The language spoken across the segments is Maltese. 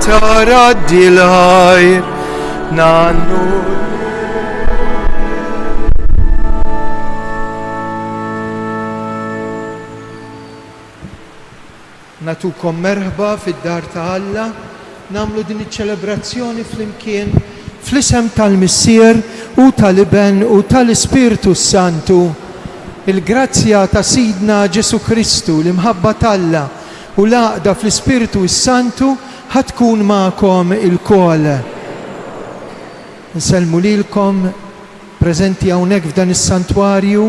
ta' radd il-ħajr nannu. Nagħtukom merħba fid-dar ta' Alla, nagħmlu din iċ-ċelebrazzjoni flimkien fl-isem tal-Missier u tal-Iben u tal-Ispirtu s-Santu. Il-grazzja ta' Sidna Ġesù Kristu, l-imħabba t'Alla u l-għaqda fl-Ispirtu s-Santu ħa tkun magħkom ilkoll. Insellmu lilkom preżenti hawnhekk f'dan is-Santwarju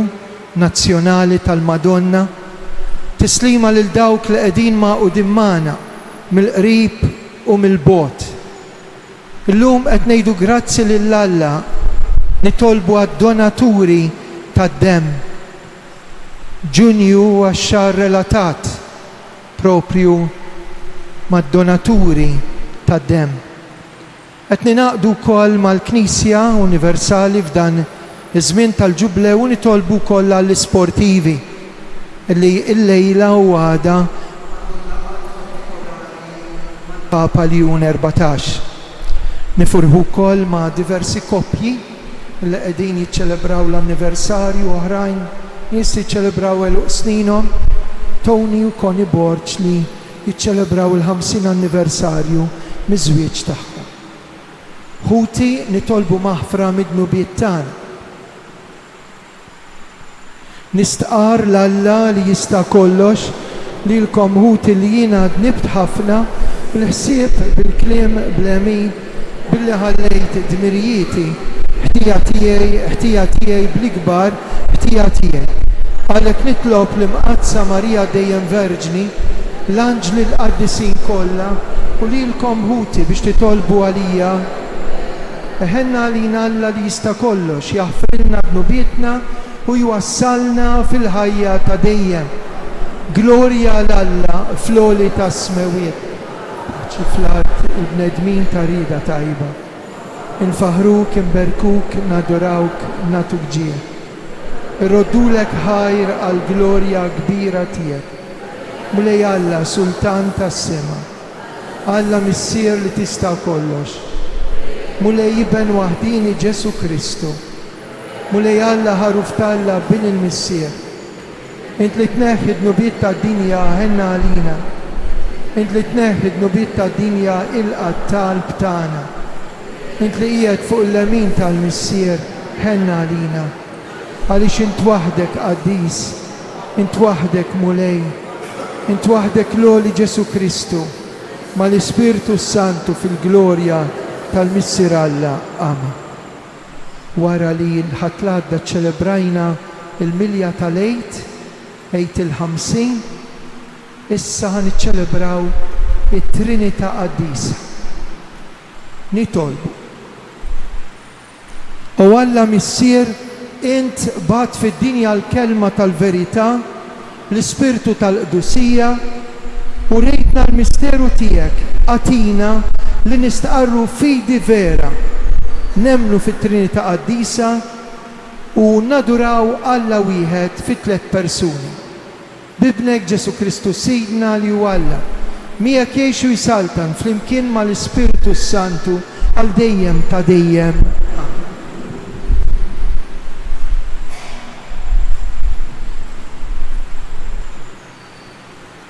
Nazzjonali tal-Madonna. Tislima lil dawk li qegħdin magħqudin magħna mill-qrib u mill-bogħod. Illum qed ngħidu grazzi lil Alla, nitolbu għad-donaturi tad-demm. Ġunju huwa x-xahar relatat proprju mad-donaturi tad-demm. Qed ningħaqdu wkoll mal-Knisja Universali f'dan iż-żmien tal-Ġublew u nitolbu wkoll għall-isportivi li llejla u għada għandhom laqgħat partikolari mal-Papa Ljun 14. Nifirħu wkoll ma' diversi koppji li qegħdin jiċċelebraw l-anniversarju, oħrajn nies li ċċelebraw għeluq sninhom, Tony u Connie Borg li jiċċelebraw il-50 anniversarju miż-żwieġ tagħhom. Ħuti, nitolbu maħfra mid-dnubiet tagħna. Nistqarr 'l Alla li jista' kollox, lilkom ħuti li jiena dnibt ħafna, bil-ħsieb, bil-kliem, bl-għemil, billi ħallejt dmirijieti, ħtija tiegħi, ħtija tiegħi bl-ikbar ħtija tiegħi. Għalhekk nitlob l-Imqaddsa Marija dejjem Verġni, l-anġli l-qaddisin kollha u lilkom ħuti biex titolbu għalija. Iħenn għalina Alla li jista' kollox, jaħfrilna dnubietna u jwassalna fil-ħajja ta' dejjem. Glorja 'l Alla fl-għoli tas-smewwiet. Paċi fl-art il-bnedmin ta' rieda tajba. Infaħħruk, inberkuk, nadurawk, nagħtuk ġieħ. Irroddulek ħajr għall-glorja kbira tiegħek. Mulej Alla, Sultan tas-sema. Alla Missier li tista' kollox. Mulej Iben waħdieni Ġesù Kristu. Mulej Alla Ħaruf t'Alla Bin il-Missier. Int li tneħħi d-dnubiet tad-dinja ħenna għalina. Int li tneħħi d-dnubiet tad-dinja ilqa' t-talb tagħna. Int li qiegħed fuq il-lemin tal-Missier ħenna għalina. Għaliex int waħdek qaddis, int waħdek Mulej, int waħdek l-għoli Ġesù Kristu, mal-Ispirtu s-Santu fil-glorja tal-Missier Alla. Amen. Wara li l-Ħadd l-għadda ċċelebrajna l-milja tal-Għid, Għid il-Ħamsin, issa ħa niċċelebraw it-Trinità Qaddisa. Nitolbu. O Alla Missier, int bgħatt fid-dinja l-Kelma tal-verità, l-Ispirtu tal-qdusija, u rejtna l-misteru tiegħek, agħtina li nistqarru fidi vera, nemmnu fit-Trinità Qaddisa u naduraw Alla wieħed fi tlett persuni. B'Ibnek Ġesù Kristu Sidna li hu Alla, miegħek jgħix u jsaltan flimkien mal-Ispirtu s-Santu għal dejjem ta' dejjem. Amen.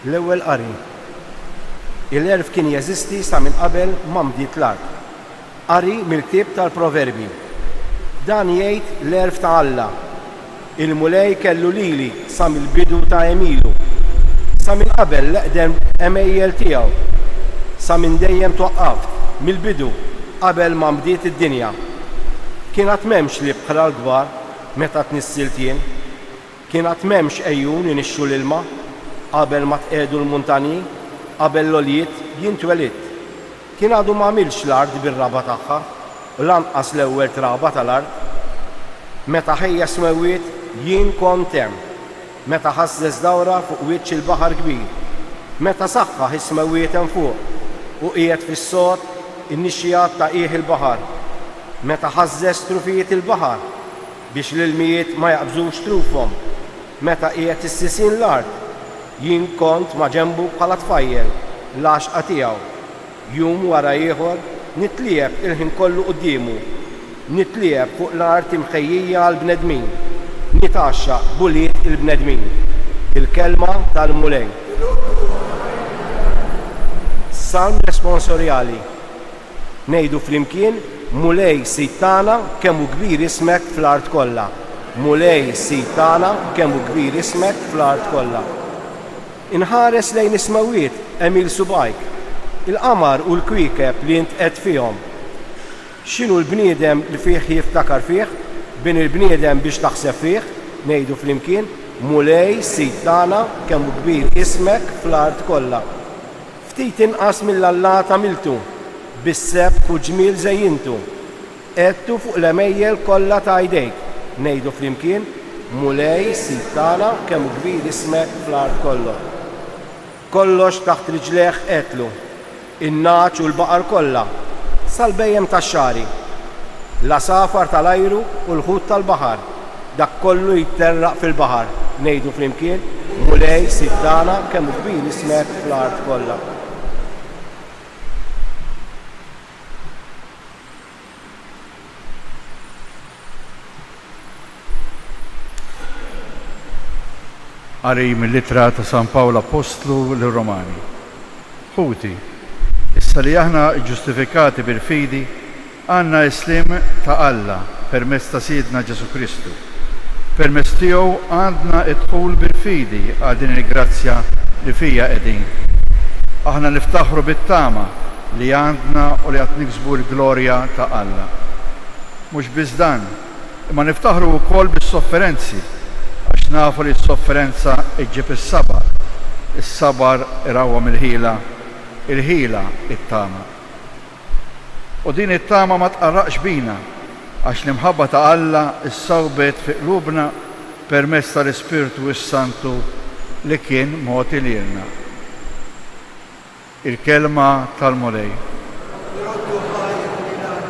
L-Ewwel Qari. Il-għerf kien jeżisti sa minn qabel ma nbdiet l-art. Qari mill-ktieb tal-Proverbji. Dan jgħid l-għerf ta' Alla, Il-Mulej kellu lili sa mill-bidu ta' għemilu, sa minn qabel l-eqdem għemejjel tiegħu. Sa minn dejjem twaqqaft, mill-bidu, qabel ma nbdiet id-dinja. Kien għad m'hemmx l-ibħra l-kbar meta tnissilt jien. Kien għad m'hemmx għejun inixxu l-ilma, qabel ma tqiegħdu l-muntanji, qabel l-għoljiet, jien twelidt. Kien għadu m'għamilx l-art bir-raba' tagħha, u lanqas l-ewwel traba tal-art. Meta ħejja s-smewwiet, jien kont hemm, meta ħażżeż dawra fuq wiċċ il-baħar kbir, meta saħħaħ is-smewwiet hemm fuq, u qiegħed fis-sod in-nixxigħat ta' qiegħ il-baħar, meta ħażżeż trufijiet il-baħar, biex l-ilmijiet ma jaqbżux trufhom, meta qiegħed is-sisien l-art, jien kont maġenbu bħala tfajjel, l-għaxqa tiegħu. Jum wara ieħor nitliegħeb il-ħin kollu quddiemu. Nitliegħeb fuq l-art imħejjija għall-bnedmin, nitgħaxxaq b'ulied il-bnedmin. Il-Kelma tal-Mulej. Salm Responsorjali. Ngħidu flimkien, Mulej Sid tagħna, kemm hu kbir ismek fl-art kollha. Mulej Sid tagħna, kemm hu kbir ismek fl-art kollha. Inħares lejn is-smewwiet, għemil subgħajk, il-qamar u l-kwiekeb li int qegħedt fihom. X'inhu l-bniedem li fih jiftakar fih, bin il-bniedem biex taħseb fih? Ngħidu flimkien, Mulej, Sid tagħna, kemm hu kbir ismek fl-art kollha. Ftit inqas mill-allat għamiltu, bis-sebħ u ġmiel żejjintu. Qegħdtu fuq l-għemejjel kollha ta' jdejk. Ngħidu flimkien, Mulej, Sid tagħna, kemm hu kbir ismek fl-art kollha. Kollox taħt riġlejh qegħdtlu, in-nagħaġ u l-baqar kollha, sal-bhejjem tax-xagħri, l-għasafar tal-ajru u l-ħut tal-baħar, dak kollu jitterraq fil-baħar. Ngħidu flimkien, Mulej, Sid tagħna, kemm hu kbir ismek fl-art kollha. Qari mill-Ittra ta' San Pawl Appostlu lir-Romani. Ħuti, issa li aħna ġġustifikati bil-fidi, għandna s-sliem ta' Alla permezz ta' Sidna Ġesù Kristu. Permezz tiegħu għandna d-dħul bil-fidi għal din il-grazzja li fiha qegħdin. Aħna niftaħru bit-tama li għandna u li għad niksbu l-glorja ta' Alla. Mhux biss dan, imma niftaħru wkoll bis-sofferenzi, għax nafu li s-sofferenza ġġib is-sabar, is-sabar irawwem il-ħila, il-ħila t-tama. U din it-tama ma tqarraqx bina, għax l-imħabba ta' Alla ssawbet fi qlubna permezz tal-Ispirtu s-Santu li kien mogħti lilna. Il-Kelma tal-Mulej. Nroddu ħajr lil Alla.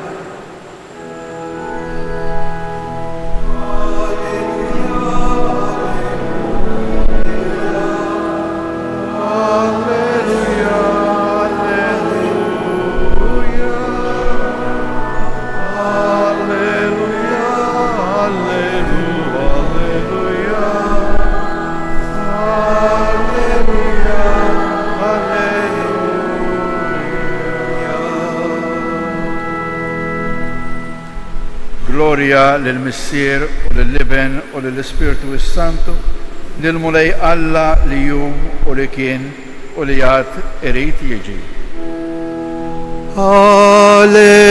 Glorja lill-Missier u lill-Iben u lill-Ispirtu s-Santu, lill-Mulej Alla li hu u li kien u li għad irid jiġi. Alleluja.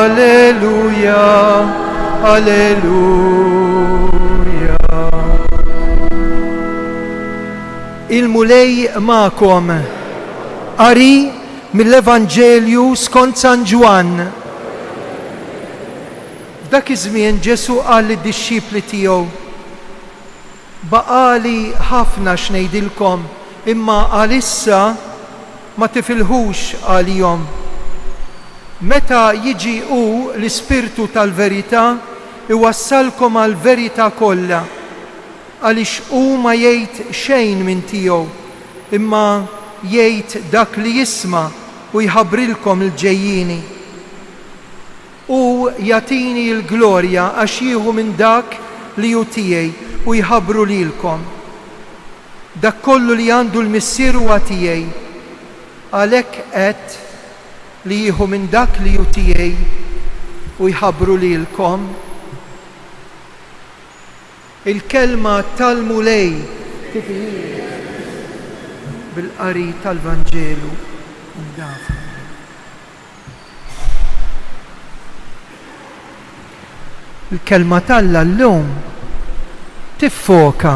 Alleluja, Alleluja. Il-Mulej magħkom. Qari mill-Evanġelju skont San Ġwann. F'dak iż-żmien Ġesù qal lid-dixxipli tiegħu, Baqagħli ħafna x'ngħidilkom, imma għalissa ma tifilħux għalihom. Meta jiġi hu, l-Ispirtu tal-verità, iwassalkom għall-verità kollha, għaliex hu ma jgħid xejn minn tiegħu, imma jgħid dak li jisma' u jħabbrilkom l-ġejjieni. Hu jagħtini l-glorja għax jieħu minn dak li hu tiegħi u jħabbru lilkom. Dak kollu li għandu l-Missier huwa tiegħi. Għalhekk għedt li jieħu minn dak li hu tiegħi u jħabbru lilkom. Il-kelma tal-Mulej bil-qari tal-Vanġelu ndafa. Il-Kelma t'Alla llum tiffoka,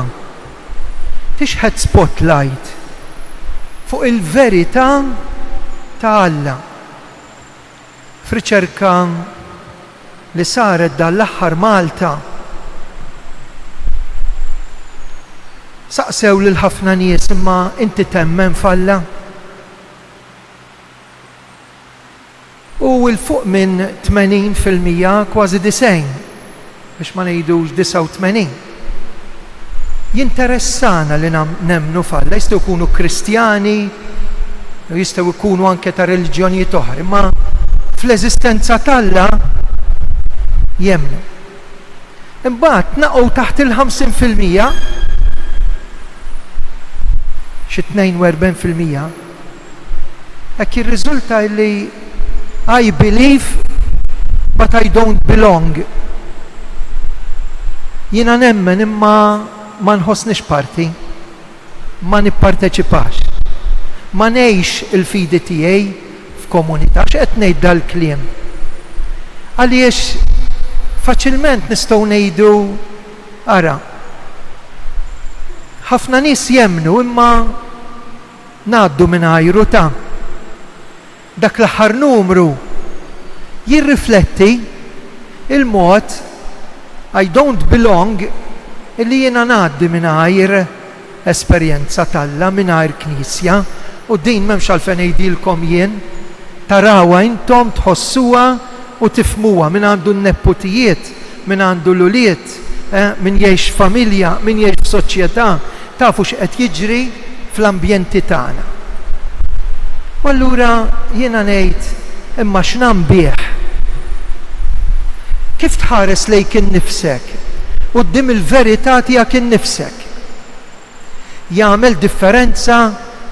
tixħet spotlight fuq il-verità ta' Alla. F'riċerka li saret dan l-aħħar Malta. Saqsew lil ħafna nies imma inti temmen f'Alla? U 'l fuq minn 80%, kważi 90, biex ma ngħidux 89, jinteressana li nemmnu f'Alla. Jistgħu jkunu Kristjani, u jistgħu jkunu anke ta' reliġjonijiet oħra, imma fl-eżistenza t'Alla jemmnu. Imbagħad naqgħu taħt il-50%, xi 42%, Hekk jirriżulta illi I believe but I don't belong. Jiena nemmen imma ma nħossnix parti, ma nipparteċipax. Ma ngħix il-fidi tiegħi f'komunità. X'qed ngħid dal-kliem? Għaliex faċilment nistgħu ngħidu ara, ħafna nies jemmnu imma Ngħaddu mingħajru ta'. Dak l-aħħar numru jirrifletti il-mod I don't belong illi jiena ngħaddi mingħajr esperjenza t'Alla, mingħajr Knisja, u din m'hemmx għalfejn ngħidilkom jien, tarawha intom, tħossuha u tifhmuha, min għandu n-nepputijiet, min għandu l-ulied, eh, min jgħix f'familja, min jgħix f'soċjetà, Tafu x'qed jiġri fl-ambjenti tagħna. U allura jiena ngħid, imma x'nagħm bih? Kif tħares lejk innifsek quddiem il-verità tiegħek innifsek? Jagħmel differenza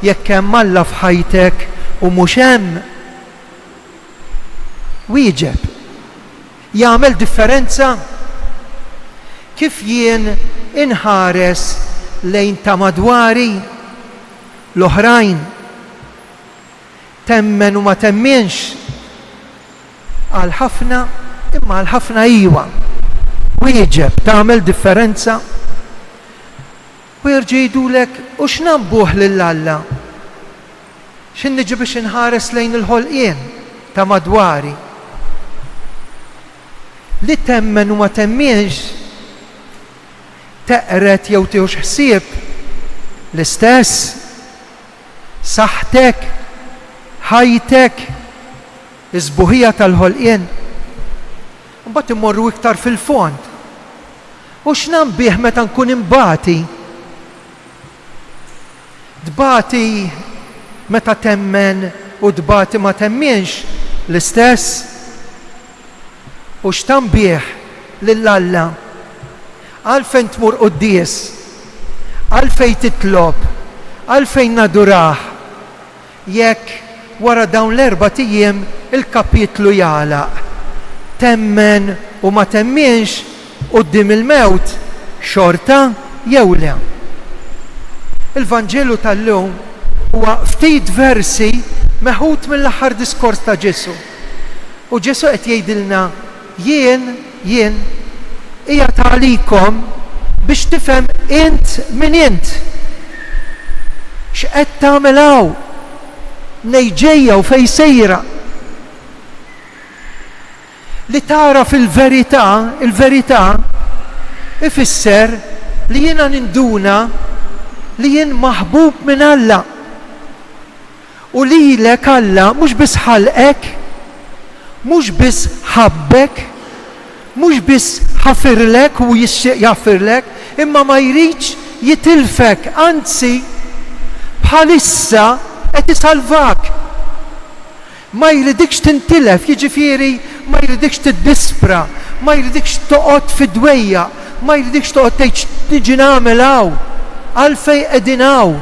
jekk hemm Alla f'ħajtek u mhux hemm? Wieġeb. Jagħmel differenza? Kif jien inħares lejn ta' madwari, l-oħrajn? Temmen u ma temminx? Għal ħafna, imma għal ħafna iwa. Wieġeb, tagħmel differenza? U jerġgħu jgħidulek, u x'nambuh lil Alla? X'ħin niġi biex inħares lejn il-ħolqien ta' madwari? Li temmen u ma temminx, teqred jew tieħux ħsieb, l-istess, saħħtek, ħajtek, is-sbuħija tal-ħolqien. Imbagħad immorru iktar fil-fond. U x'nambih meta nkun inbati? Tbati meta temmen u tbati ma temminx l-istess? U x'tambih lil Alla? Għalfejn tmur quddies? Għalfejn titlob? Għalfejn nadurah? Jekk wara dawn l-erbat ijiem il-kapitlu jagħlaq, temmen u ma temminx quddiem il-mewt xorta jew le? Il-Vanġelu tal-lum huwa ftit versi meħud mill-aħħar diskors ta' Ġesù. U Ġesù qed jgħidilna Jien, jien, qiegħed għalikom biex tifhem int min int. X'qed tagħmel hawn? Mnejn ġejja u fejn sejra? Li tagħraf il-verità, il-verità, ifisser li jiena ninduna li jien maħbub minn Alla. U lilek Alla mhux biss ħalqek, mhux biss ħabbek, mhux biss ħafirlek u jixtieq jaħfirlek, imma ma jridx jitilfek, anzi bħalissa qed isalvak. Ma jridikx tintilef, jiġifieri ma jridikx tiddispra, ma jridikx toqgħod fid-dwejjaq, ma jridikx toqgħod tgħid x'niġi nagħmel hawn, għalfejn qegħdin hawn.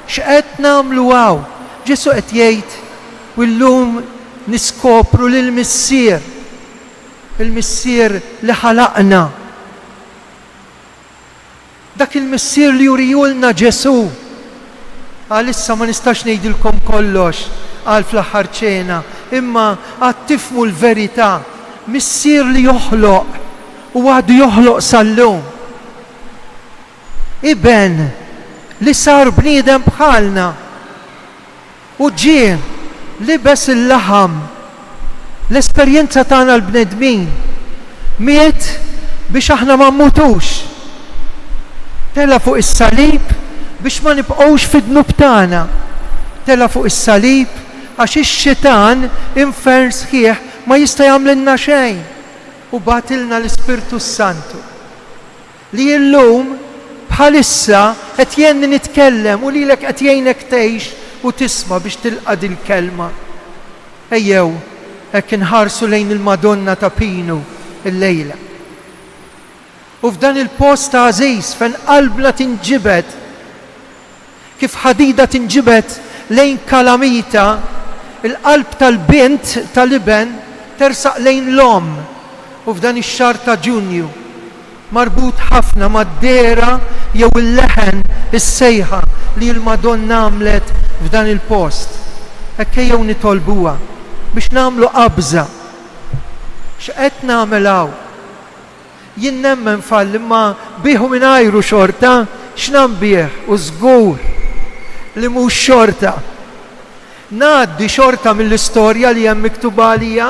X'qed nagħmlu hawn? Ġesù qed jgħid, u llum niskopru lill-Missier, il-Missier li ħalaqna. Dak il-Missier li jurihulna Ġesù. Għalissa ma nistax ngħidilkom kollox, qal fl-aħħar ċena, imma għad tifhmu l-verità. Missier li joħloq u għadu joħloq sal-lum. Iben li sar bniedem bħalna u ġie libes il-laħam, l-esperjenza tagħna l-bnedmin, miet biex aħna ma mmutux. Tela' fuq is-salib. biex ma nibqgħux fid-dnub tagħna. Tela' fuq is-salib għax ix-xitan, infern sħiħ, ma jista' jagħmlilna xejn. U bagħtilna l-Ispirtu s-Santu. Li illum, bħalissa, qed jgħinni nitkellem u lilek qed jgħinek tgħix u tisma' biex tilqa' dil-kelma. Ejjew hekk inħarsu lejn il-Madonna ta' Pinu llejla. U f'dan il-post għażiż fejn qalbna tinġibed kif ħadida tinġibed lejn kalamita, il-qalb tal-bint tal-iben tersaq lejn l-omm u f'dan ix-xahar ta' Ġunju, marbut ħafna mad-dehra jew il-leħen, is-sejħa li l-Madonna għamlet f'dan il-post. Hekk ejjew nitolbuha biex nagħmlu qabża. X'qed nagħmel hawn? Jien nemmen f'Alla imma bih u mingħajru xorta, x'nagħm bih u żgur li mhux xorta. Ngħaddi xorta mill-istorja li hemm miktuba għalija.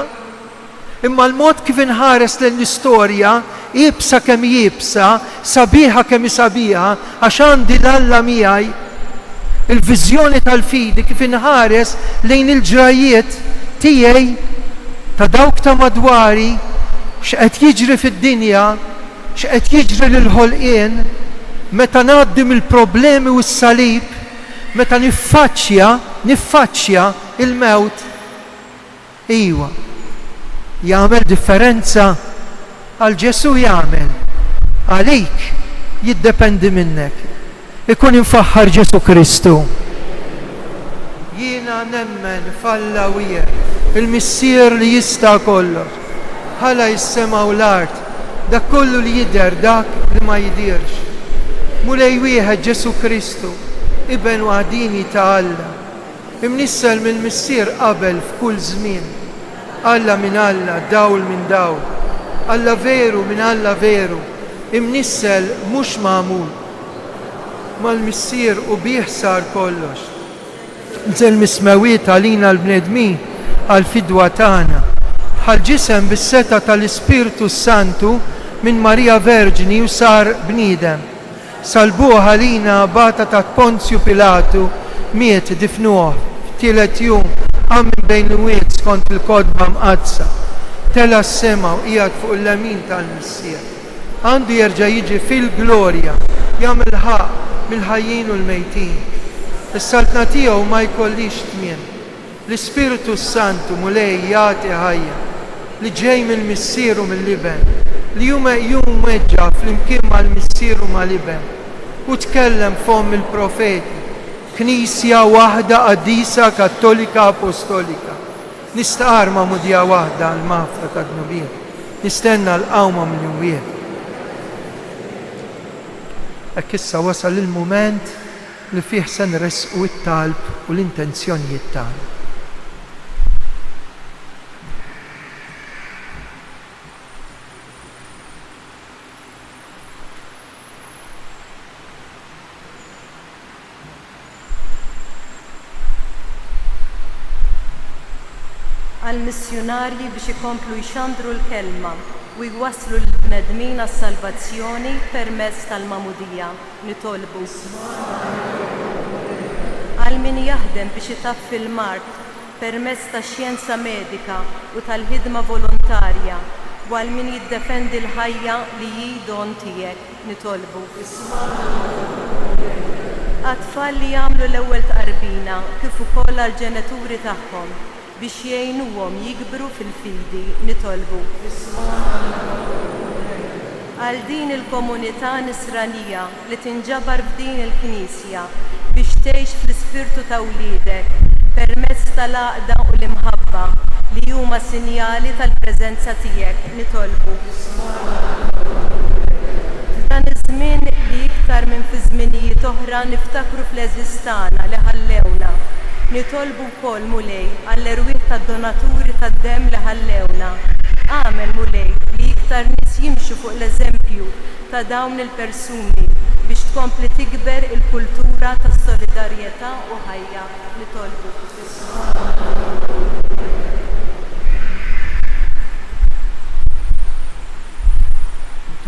Imma l-mod kif inħares lejn l-istorja, iebsa kemm hi iebsa, sabiħa kemm hi sabiħa, għax għandi 'l Alla miegħi. Il-viżjoni tal-fidi kif inħares lejn il-ġrajjiet tiegħi, ta' dawk ta' madwari, x'qed jiġri fid-dinja, x'qed jiġri lill-ħolqien, meta ngħaddi mill-problemi u s-salib, meta niffaċċja, niffaċċja l-mewt. Iwa. Jagħmel differenza? Għal Ġesù jagħmel. Għalik jiddependi minnek. Ikun imfaħħar Ġesù Kristu. Jiena nemmen f'Alla wieħed, il-Missier li jista' kollox, ħalaq is-sema u l-art, dak kollu li jidher, dak li ma jidhirx. Mulej wieħed Ġesù Kristu, Iben waħdieni ta' Alla, Imnissel mill-Missier qabel f'kull żmien. Alla minn Alla, dawl minn dawl. Alla veru minn Alla veru, imnissel mhux magħmul. Mal-Missier u bih sar kollox. Nżel mis-smewwiet għalina l-bnedmin għall-fidwa tagħna. Bħal ġisem bis-setgħa tal-Ispirtu s-Santu minn Marija Verġni u sar bniedem. Sallbuh għalina, bata taħt Ponzju Pilatu, miet, difnuh, fit-tielet jum qam minn bejn l-imwiet skont il-Kotba Mqaddsa, tela' s-sema u qiegħed fuq il-lemin tal-Missier. Għandu jerġa' jiġi fil-glorja, jagħmel ħaqq mill-ħajjin u l-mejtin. Is-saltna tiegħu ma jkollhiex tmiem. L-Ispirtu s-Santu, Mulej, jagħti ħajja, li ġej mill-Missier u mill-Iben, li hu meqjum u mweġġa' flimkien mal-Missier u mal-Iben. Hu tkellem b'fomm il-profeti, Knisja waħda qaddisa Kattolika Apostolika. Nistqarr magħmudija waħda għall-maħfra tad-dnubiet. Nistenna l-qawma mill-imwiet. Hekk issa wasal il-mument li fih se nressqu t-talb u l-intenzjonijiet tagħna. Għall-missjunarji biex ikomplu jxandru l-Kelma u jwasslu lill-bnedmin għas-salvazzjoni permezz tal-Magħmudija. Nitolbu. Għal min jaħdem biex itaffi l-mard permezz tax-xjenza medika u tal-ħidma volontarja u għal min jiddefendi l-ħajja li hi don tiegħek. Nitolbu. Għat-tfal li jagħmlu l-ewwel tqarbina kif ukoll għall-ġenituri tagħhom biex jgħinuhom jikbru fil-fidi, nitolbu. Għal din il-komunità Nisranija li tinġabar f'din il-Knisja biex tgħix fl-ispirtu ta' wliedek permezz tal-għaqda u l-imħabba li huma sinjali tal-preżenza tiegħek, nitolbu. F'dan iż-żmien li iktar minn fi żminijiet oħra niftakru fl-għeżież tagħna li ħallewna, nitolbu wkoll, Mulej, għall-erwieħ tad-donaturi tad-demm li ħallewna. Agħmel, Mulej, li iktar nies jimxu fuq l-eżempju ta' dawn il-persuni biex tkompli tikber il-kultura tas-solidarjetà u ħajja. Nitolbu.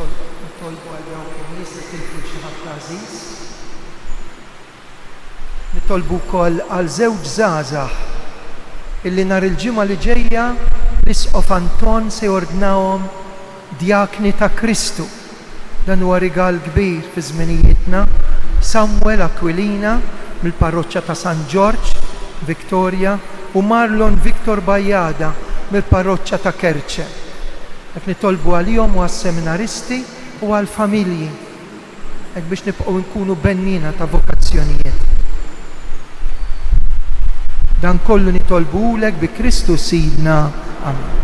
Nitolbu għal dawk in-nies li tilfu 'l xi ħadd għażiż. Nitolbu wkoll għal żewġ żgħażagħ illi nhar il-Ġimgħa li ġejja l-Isqof Anton se jordnahom djakni ta' Kristu. Dan huwa rigal kbir fi żminijietna. Samuel Aquilina mill-Parroċċa ta' San Ġorġ, Victoria, u Marlon Victor Bajada mill-Parroċċa ta' Kerċem. Qed nitolbu għalihom u għas-seminaristi u għall-familji. Hekk biex nibqgħu nkunu benniena ta' vokazzjonijiet. Dan kollu nitolbuhulek bi Kristu Sidna. Amen.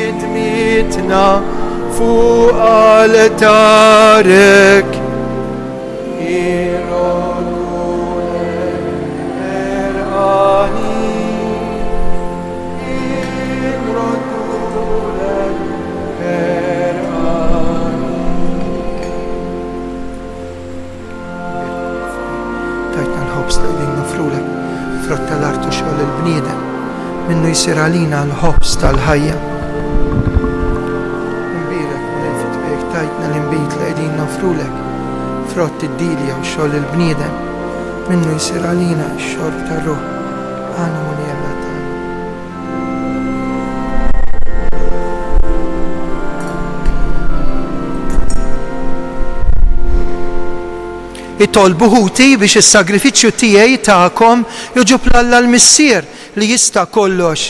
Ħidmietna fuq altarek irrodulek ħerqanin, inroddulek ħerqanin. Tajtna l-ħobż li qegħdin noffrulek, frott tal-art u xogħol il-bniedem, minnu jsir għalina l-ħobż tal-ħajja. Imbierek Mulej fit-tbejk tajtna l-inbid li qegħdin noffrulek, frott id-dilja u xogħol il-bniedem, minnu jsir għalina x-xorb tar-ruħ. Għana Mulej Alla tagħna. Itolbu ħuti biex is-sagrifiċċju tiegħi tagħkom jogħġob 'l Alla l-Missier li jista' kollox.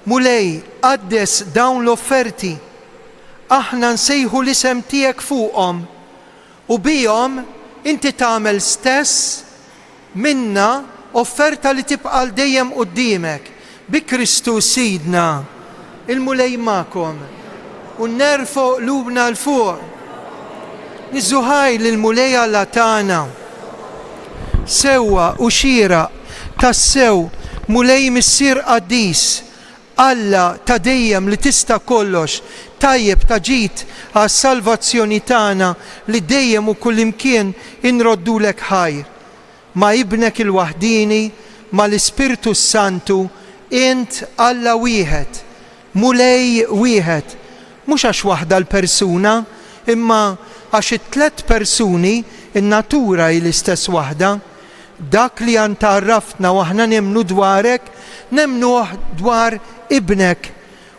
Mulej, qaddes dawn l-offerti. Aħna nsejħu l-isem tiegħek fuqhom. U bihom inti tagħmel stess minna offerta li tibqa' għal dejjem quddiemek, bi Kristu Sidna. Il-Mulej magħkom. U nerfgħu qlubna 'l fuq. Niżżu ħajr lill-Mulej Alla tagħna. Sewwa u xieraq, tassew, Mulej Missier qaddis, Alla ta' dejjem li tista' kollox, tajjeb ta' ġid għas-salvazzjoni tagħna li dejjem u kullimkien inroddulek ħajr. Ma' Ibnek il-waħdieni, mal-Ispirtu s-Santu, int Alla wieħed, Mulej wieħed, mhux għax waħda l-persuna, imma għax it-tlett persuni n-natura hi l-istess waħda. Dak li ant għarraftna u aħna nemmnu dwarek, nemmnuh dwar Ibnek,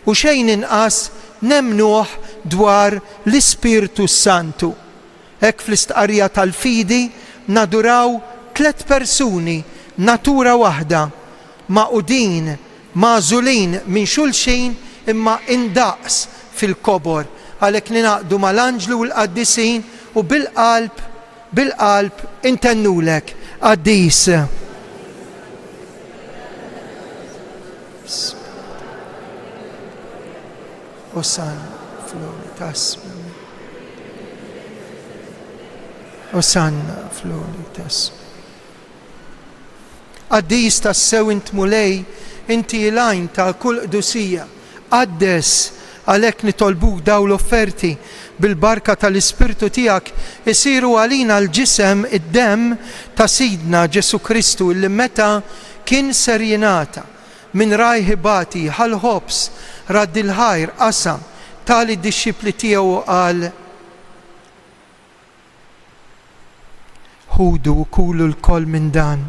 u xejn inqas nemmnuh dwar l-Ispirtu s-Santu. Hekk fl-istqarrija tal-fidi naduraw tlett persuni, natura waħda, magħqudin, magħżulin minn xulxin imma indaqs fil-kobor. Għalhekk ningħaqdu mal-anġli u l-qaddisin u bil-qalb Bil-qalb intennulek, Qaddis. Osanna fl-għoli tas-sma. Osanna fl-għoli tas-sma. Qaddis tassew int Mulej, inti l-għajn ta' kull qdusija. Qaddes, għalhekk nitolbuk dawn l-offerti, bil-barka tal-Ispirtu tiegħek isiru għalina l-ġisem, id-demm ta' Sidna Ġesù Kristu illi meta kien ser jingħata, minn rajh ibati, ħa l-ħobż, radd il-ħajr, qasam, ta lid-dixxipli tiegħu u qal, Ħudu u kulu lkoll minn dan,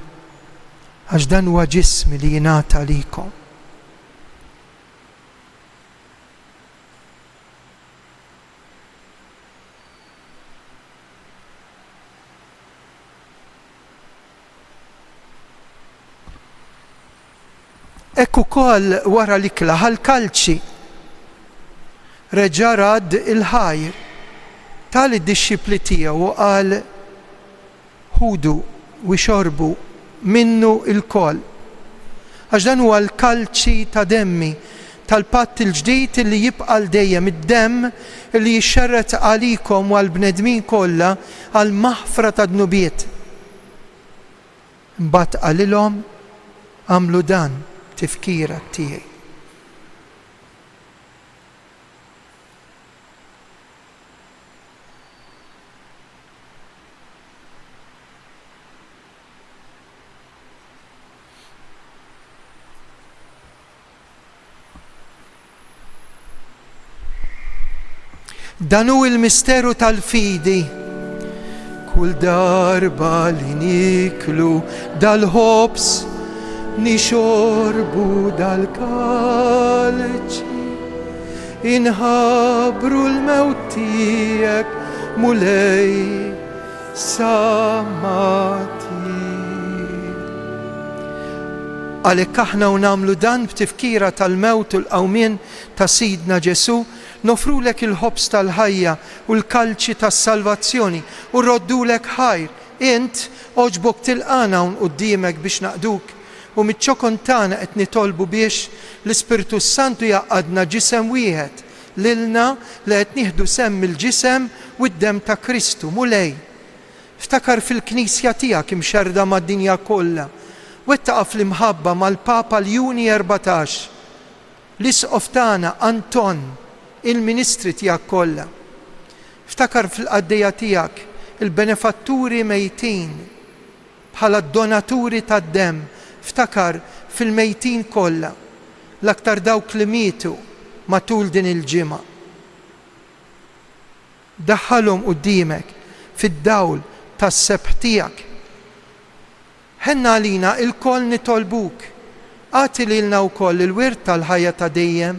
għax dan huwa ġismi li jingħata għalikom. Hekk ukoll wara l-ikla ħa l-kalċi, reġa' radd il-ħajr, ta lid-dixxipli tiegħu u qal, Ħudu u ixorbu minnu lkoll, għax dan huwa l-kalċi ta' demmi, tal-patt il-ġdid li jibqa' għal dejjem, id-demm li jixxerred għalikom u għall-bnedmin kollha għall-maħfra tad-dnubiet. Imbagħad qalilhom, Agħmlu dan b'tifkira tiegħi. Dan hu l-misteru tal-fidi. Kull darba li nieklu dal-ħobż, nixorbu dal-kalċi, inħabbru l-mewt tiegħek, Mulej, sa ma Għalhekk aħna u nagħmlu dan b'tifkira tal-mewt u l-qawmien ta' Sidna Ġesù, Noffrulek il-ħobż tal-ħajja u l-kalċi tas-salvazzjoni u rroddulek ħajr. Int, għoġbok tilqagħna hawn quddiemek biex naqduk, u miċ-ċokon tagħna qed nitolbu biex l-Ispirtu s-Santu jgħaqqadna ġisem wieħed, lilna li qed nieħdu sehem mill-ġisem u d-demm ta' Kristu. Mulej, ftakar fil-Knisja tiegħek imxerrda mad-dinja kollha. Wettaqha fl-imħabba mal-Papa Ljuni 14. L-Isqof tagħna Anton, il-ministri tiegħek kollha. Ftakar fil-qaddejja tiegħek, il-benefatturi mejtin, bħala d-donaturi tad-demm, ftakar fil-mejtin kollha, l-aktar dawk li mietu matul din il-ġimgħa. Daħħalhom quddiemek fid-dawl tas-sebħ tiegħek. Ħenna għalina ilkoll nitolbuk, agħti lilna wkoll il-wirt tal-ħajja ta' dejjem,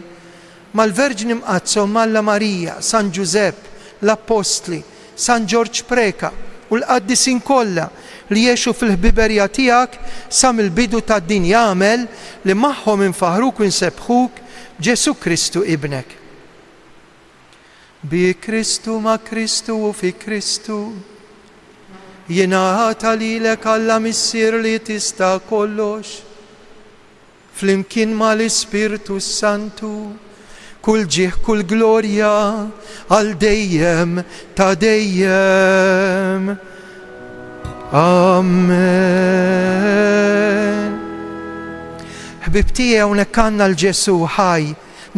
mal-Verġni Mqaddsa Omm Alla Marija, San Ġużepp, l-Appostli, San Ġorġ Preca u l-qaddisin kollha li għexu fil-ħbiberija tiegħek sa mill-bidu tad-dinja agħmel li magħhom infaħħruk u nsebbħuk b'Ġesù Kristu Ibnek. Bi Kristu, ma' Kristu u fi Kristu, jingħata lilek Alla Missier li tista' kollox, flimkien mal-Ispirtu s-Santu, kull ġieħ kull glorja għal dejjem ta' dejjem. Amen. Ħbieb tiegħi hawnhekk għandna l-Ġesù ħaj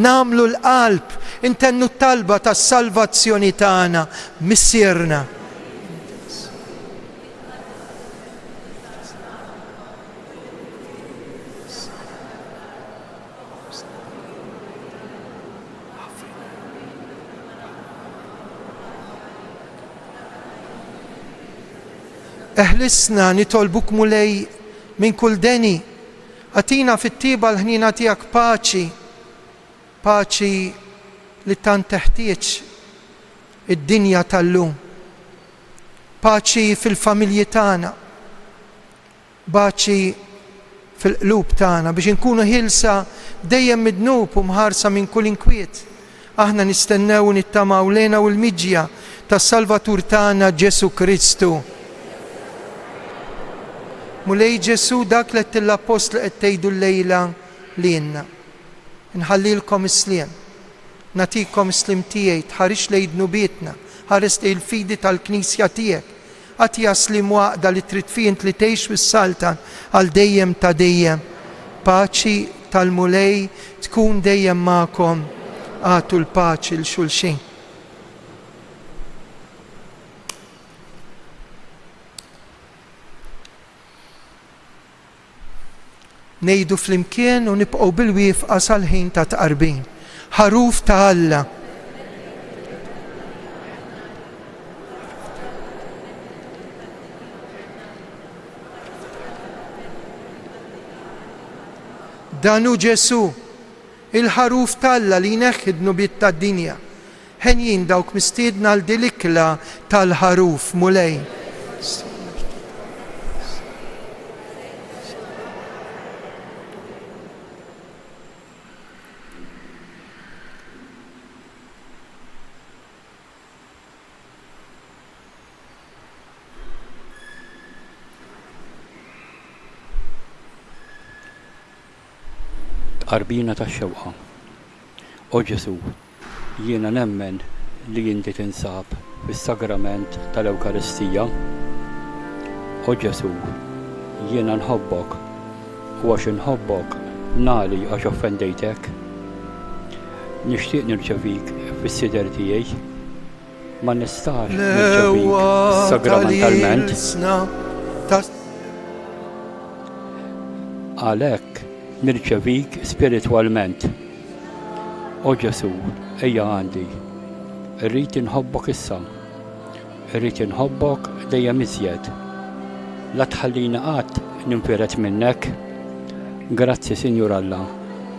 Nagħmlu l-qalb, intennu t-talba tas-salvazzjoni tagħna, Missierna. Eħlisna, nitolbuk Mulej, minn kull deni. Agħtina fit-tjieba l-ħniena tiegħek paċi, paċi li tant teħtieġ id-dinja tal-lum. Paċi fil-familji tagħna, paċi fil-qlub tagħna biex inkunu ħielsa dejjem mid-dnub u mħarsa minn kull inkwiet. Aħna nistennew u nittamaw l-hena u l-miġja tas-Salvatur tagħna Ġesù Kristu. Mulej Ġesù, dak li għedt lill-appostli qed tgħidu llejla lilna. Inħallilkom is-sliem. Nagħtikom is-sliem tiegħi, tħarisx lejn dnubietna, ħares lejn il-fidi tal-Knisja tiegħek. Agħtiha sliem u għaqda li trid fih int li tgħix u ssaltan għal dejjem ta' dejjem. Paċi tal-Mulej tkun dejjem magħkom. Agħtu l-paċi 'l xulxin. Ngħidu flimkien u nibqgħu bil-wieqfa sal-ħin tat-tqarbin. Ħaruf ta' Alla! Dan hu Ġesù, il-Ħaruf t'Alla li jneħħi d-dnubiet tad-dinja. Henjin dawk mistiedna għal din l-ikla tal-Ħaruf, Mulej. Tqarbina tax-xewqa. O Ġesù, jiena nemmen li inti tinsab fis-Sagrament tal-Ewkaristija. O Ġesù, jiena nħobbok, u għax inħobbok nagħli għax offendejtek. Nixtieq nirċevik fis-sider tiegħi. Ma nistax nirċevik sagramentalment. Għalhekk nirċevik spiritwalment. O Ġesù, ejja għandi. Irrid inħobbok issa. Irrid inħobbok dejjem iżjed. La tħallini qatt ninfired minnek. Grazzi, Sinjur Alla,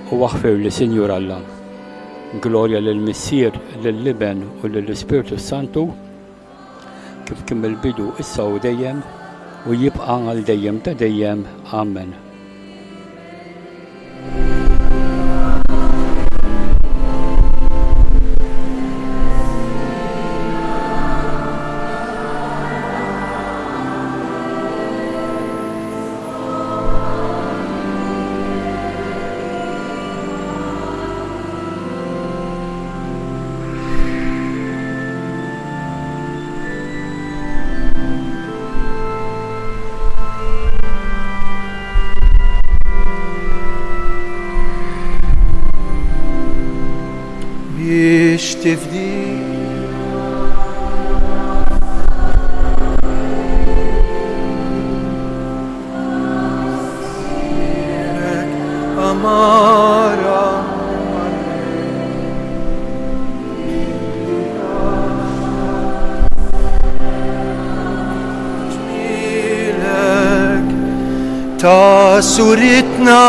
u aħfirli, Sinjur Alla. Glorja lill-Missier, lill-Iben u lill-Ispirtu s-Santu, kif kien mill-bidu, issa u dejjem, u jibqa' għal dejjem ta' dejjem. Amen. Biex tifdi Amara Ġmielek ta' suritna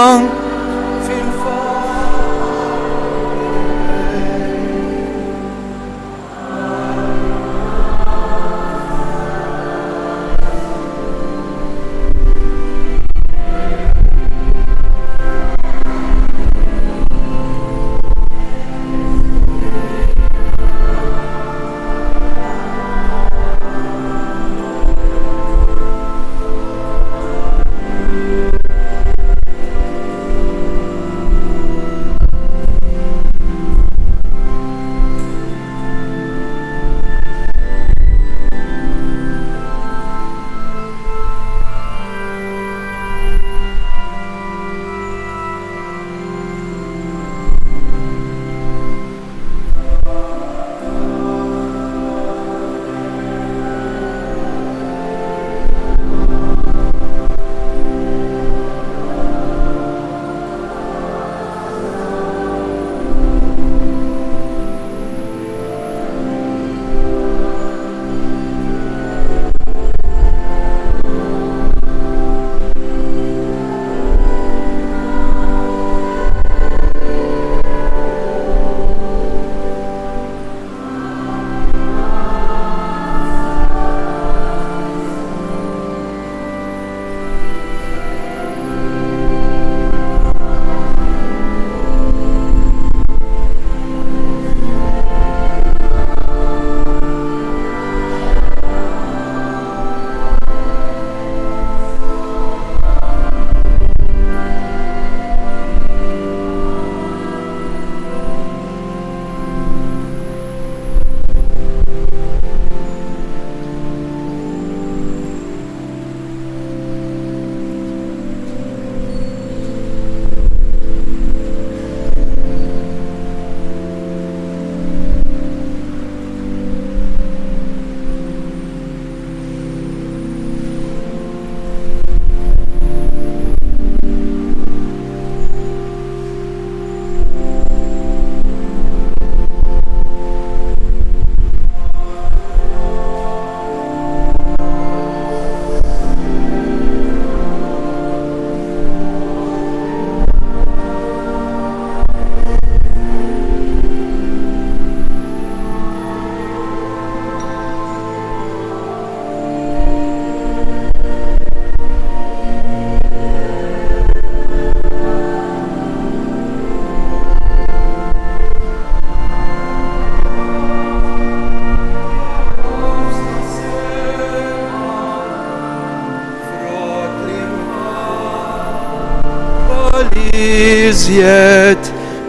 Iżjed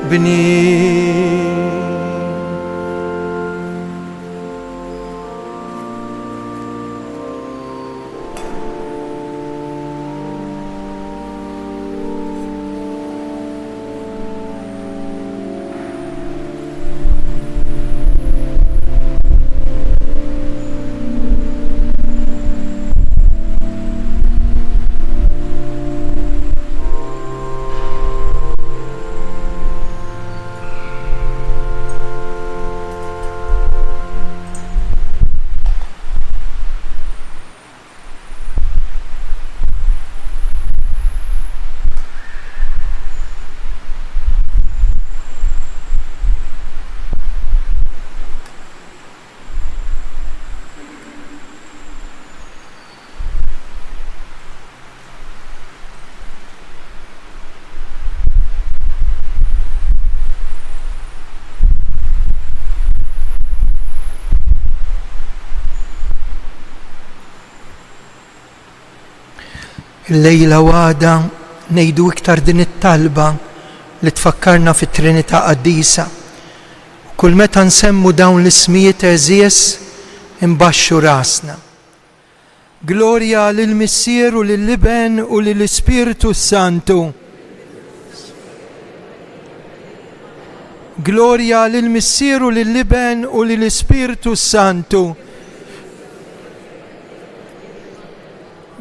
bnin. Illejla u għada ngħidu iktar din it-talba li tfakkarna fit-Trinità Qaddisa. U kull meta nsemmu dawn l-ismijiet għeżież, inbaxxu rasna. Glorja lill-Missier u lill-Iben u lill-Ispirtu s-Santu. Glorja lill-Missier u lill-Iben u lill-Ispirtu s-Santu.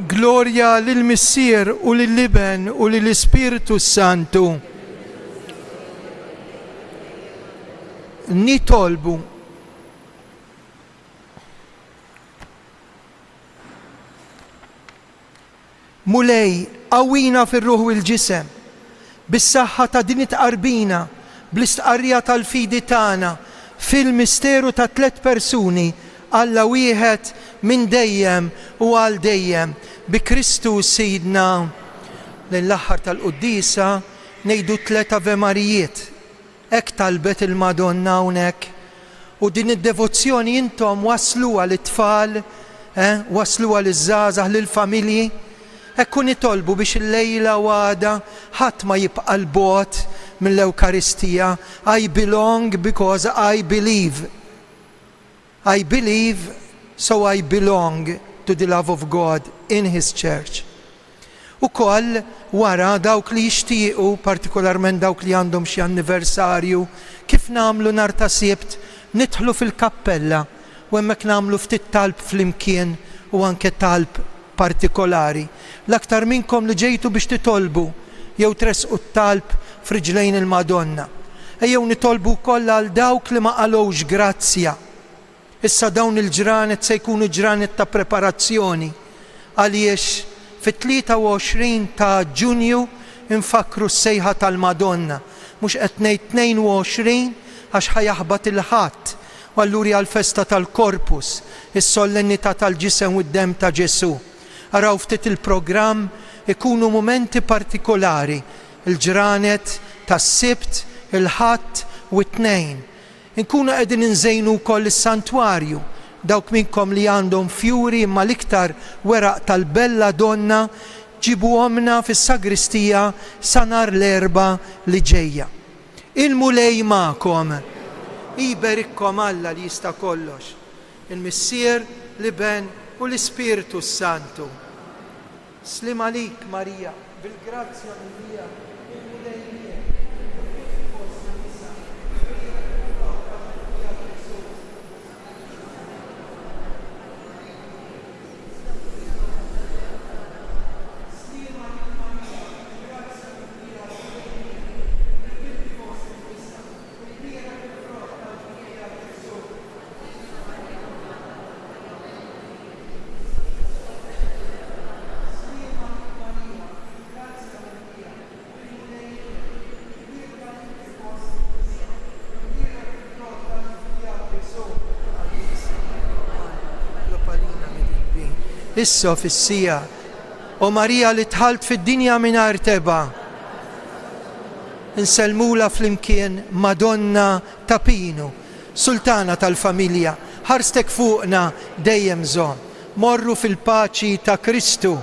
Glorja lill-Missier u lill-Iben u lill-Ispirtu s-Santu. Nitolbu. Mulej, qawwina fir-ruħ u l-ġisem, bis-saħħa ta' din it-tqarbina, bl-istqarrija tal-fidi tagħna fil-misteru tat-tlett persuni, Alla wieħed minn dejjem u għal dejjem, bi Kristu Sidna. Lejn l-aħħar tal-quddiesa ngħidu tlett Ave Marijiet. Hekk talbet il-Madonna hawnhekk. U din id-devozzjoni intom wassluha lit-tfal, eh, wassluha liż-żgħażagħ, lill-familji. Hekk u nitolbu biex illejla u għada ħadd ma jibqa' 'l bogħod mill-Ewkaristija. I belong because I believe. I believe so I belong to the love of God in His Church. Ukoll wara dawk li jixtiequ, partikolarment dawk li għandhom xi anniversarju, kif nagħmlu nhar ta' Sibt, nidħlu fil-kappella u hemmhekk nagħmlu ftit talb flimkien u anke talb partikolari. L-aktar minnkom li ġejtu biex titolbu jew tressqu t-talb f'riġlejn il-Madonna. Ejjew nitolbu wkoll għal dawk li ma qalgħux grazzja. Issa dawn il-ġranet se jkunu ġranet ta' preparazzjoni għaliex fit-23 ta' Ġunju nfakkru s-sejħa tal-Madonna. Mhux qed ngħid 22 għax ħa jaħbat il-Ħadd u allura hija l-festa tal-Corpus, is-sollennità tal-Ġisem u d-Demm ta' Ġesù. Araw ftit il-programm, ikunu mumenti partikolari, il-ġranet tas-Sibt, il-Ħadd u t-Tnejn. Inkunu qegħdin inżejnu wkoll is-santwarju, dawk minnkom li għandhom fjuri imma l-iktar weraq tal-bella donna ġibuhomlna fis-sagristija sa nhar l-Erbgħa li ġejja. Il-Mulej magħkom. Iberikkom Alla li jista' kollox, il-Missier, l-Iben u l-Ispirtu s-Santu. Sliem għalik, Marija, bil-grazzja mimlija, il-Mulej miegħek. Imbierka fost in-nisa, imbierek il-frott tal-ġuf tiegħek Ġesù. Sliem għalik, Marija, bil-grazzja mimlija, il-Mulej miegħek. Imbierka fost in-nisa, imbierek il-frott tal-ġuf tiegħek Ġesù. Issa fis-siegħa, O Marija li dħalt fid-dinja mingħajr tebgħa, insellmulha flimkien Madonna ta' Pinu. Sultana tal-familja, ħarstek fuqna dejjem żomm. Morru fil-paċi ta' Kristu.